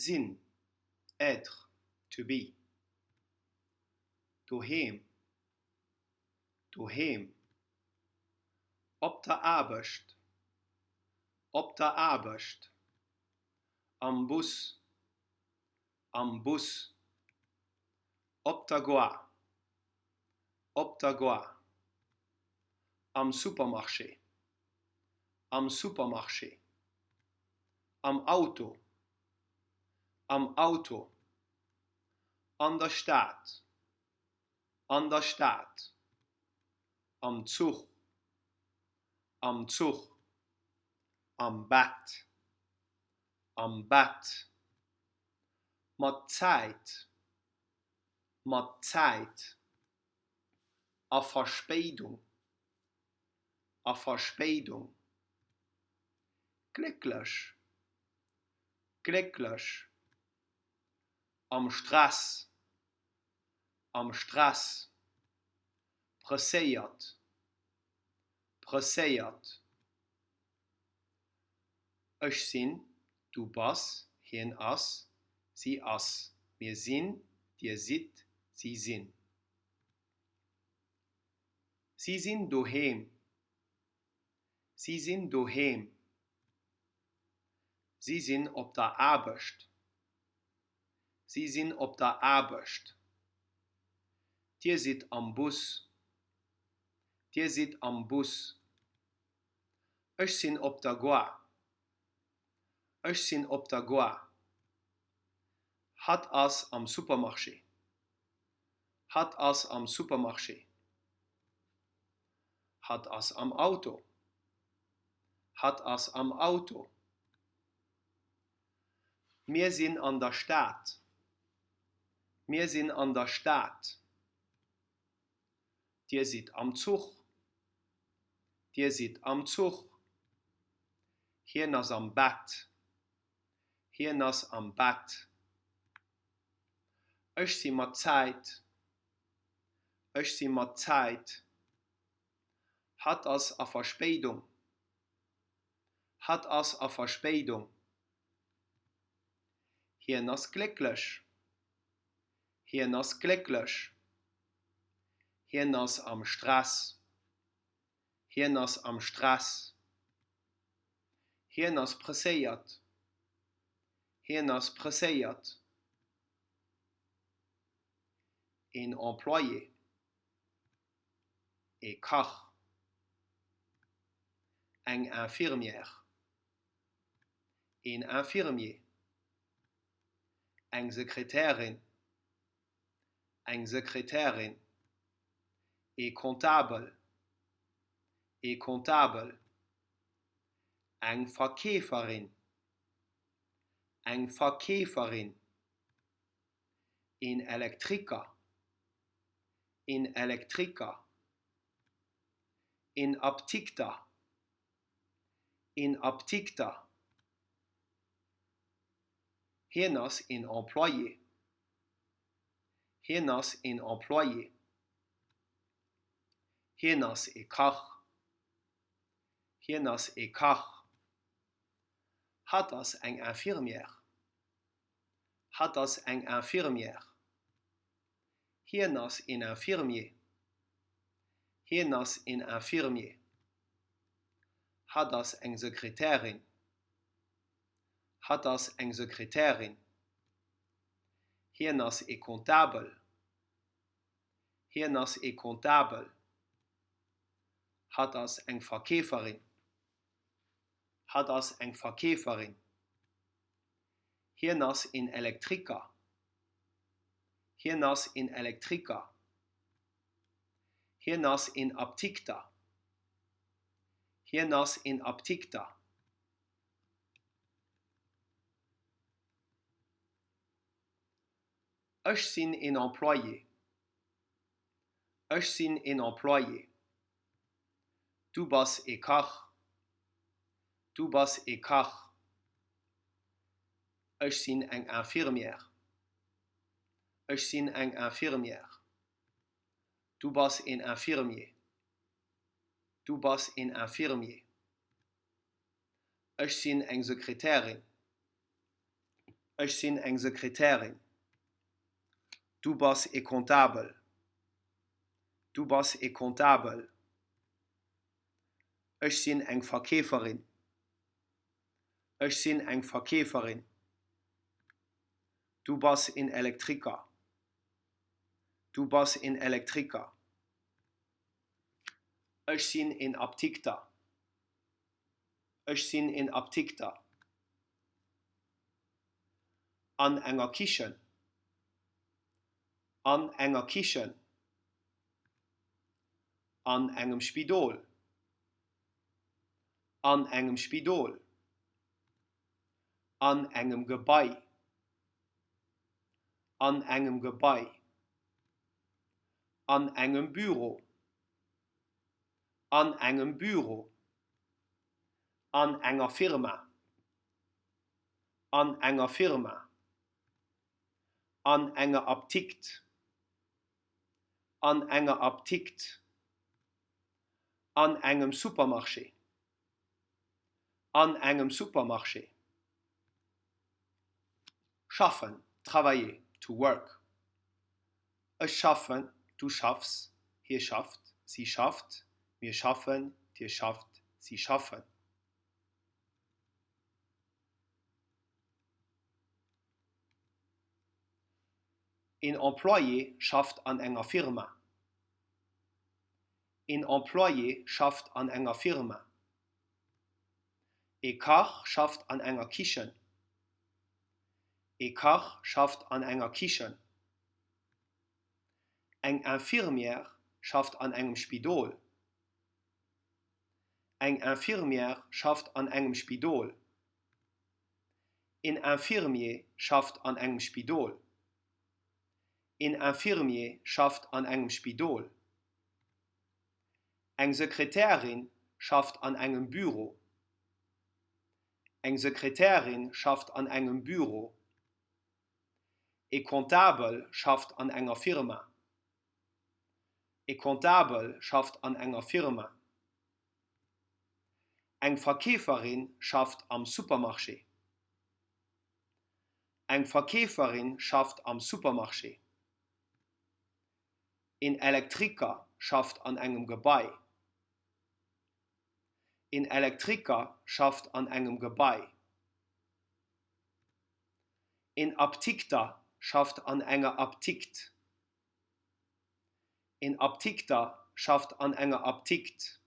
Sinn, être, to be. Doheem, doheem. Op der Aarbecht, op der Aarbecht. Am Bus, am Bus. Op der Gare, op der Gare. Am Supermarché, am Supermarché. Am Auto, am Auto. An der Stad, an der Stad. Am Zuch, am Zuch. Am Bett, am Bett. Mat Zäit, mat Zäit. A Verspéidung, a Verspéidung. Glécklech, glécklech. Am Stress, am Stress. Presséiert, presséiert. Ech sinn, du bass, hien ass, si ass, mir sinn, dir sidd, si sinn. Si sinn doheem. Si sinn doheem. Si sinn op der Aarbecht. Si sinn op der Aarbecht. Dir sidd am Bus. Dir sidd am Bus. Ech sinn op der Gare. Ech sinn op der Gare. Hatt ass am Supermarché. Hatt ass am Supermarché. Hatt ass am Auto. Hatt ass am Auto. Mir sinn an der Stad. Mir sinn an der Stad. Dir sidd am Zuch. Dir sidd am Zuch. Hien ass am Bett. Hien ass am Bett. Ech si mat Zäit. Ech si mat Zäit. Hatt ass a Verspéidung. Hatt ass a Verspéidung. Hien ass glécklech. Hien ass glécklech. Hien ass am Stress. Hien ass am Stress. Hien ass presséiert. Hien ass presséiert. Een Employé. Ee Kach. Eng Infirmière. Een Infirmier. Eng Sekretärin. Eng Sekretärin. Ee Comptabel. Ee Comptabel. Eng Verkeeferin. Eng Verkeeferin. Een Elektriker. Een Elektriker. Een Apdikter. Een Apdikter. Hien ass een Employé. Hien ass een Employé. Hien ass ee Kach. Hien ass ee Kach. Hatt ass eng Infirmière. Hatt ass eng Infirmière. Hien ass een Infirmier. Hien ass een Infirmier. Hatt ass eng Sekretärin. Hatt ass eng Sekretärin. Hien ass ee Comptabel. Hien ass ee Comptabel. Hatt ass eng Verkeeferin. Hatt ass eng Verkeeferin. Hien ass een Elektriker. Hien ass een Elektriker. Hien ass een Apdikter. Hien ass een Apdikter. Ech sinn een Employé. Ech sinn een Employé. Du bass ee Kach. Du bass ee Kach. Ech sinn eng Infirmière. Ech sinn eng Infirmière. Du bass een Infirmier. Du bass een Infirmier. Ech sinn eng Sekretärin. Ech sinn eng Sekretärin. Du bass e Comptabel. Du bass e Comptabel. Ech sinn eng Verkeeferin. Ech sinn eng Verkeeferin. Du bass een Elektriker. Du bass een Elektriker. Ech sinn een Apdikter. Ech sinn een Apdikter. An enger Kichen. An enger Kichen. An engem Spidol. An engem Spidol. An engem Gebai. An engem Gebai. An engem Büro. An engem Büro. An enger Firma. An enger Firma. An enger Apdikt. An enger Apdikt. An engem Supermarché. An engem Supermarché. Schaffen, travailler, to work. Ech schaffen, du schaffs, hie schafft, si schafft, mir schaffen, dir schafft, si schaffen. Een Employé schafft an enger Firma. Een Employé schafft an enger Firma. E Kach schafft an enger Kichen. E Kach schafft an enger Kichen. Eng Infirmière schafft an engem Spidol. Eng Infirmière schafft an engem Spidol. Een Infirmier schafft an engem Spidol. Een Infirmier schafft an engem Spidol. Eng Sekretärin schafft an engem Büro. Eng Sekretärin schafft an engem Büro. E Comptabel schafft an enger Firma. E Comptabel schafft an enger Firma. Eng Verkeeferin schafft am Supermarché. Eng Verkeeferin schafft am Supermarché. Een Elektriker schafft an engem Gebai. Een Elektriker schafft an engem Gebai. Een Apdikter schafft an enger Apdikt. Een Apdikter schafft an enger Apdikt.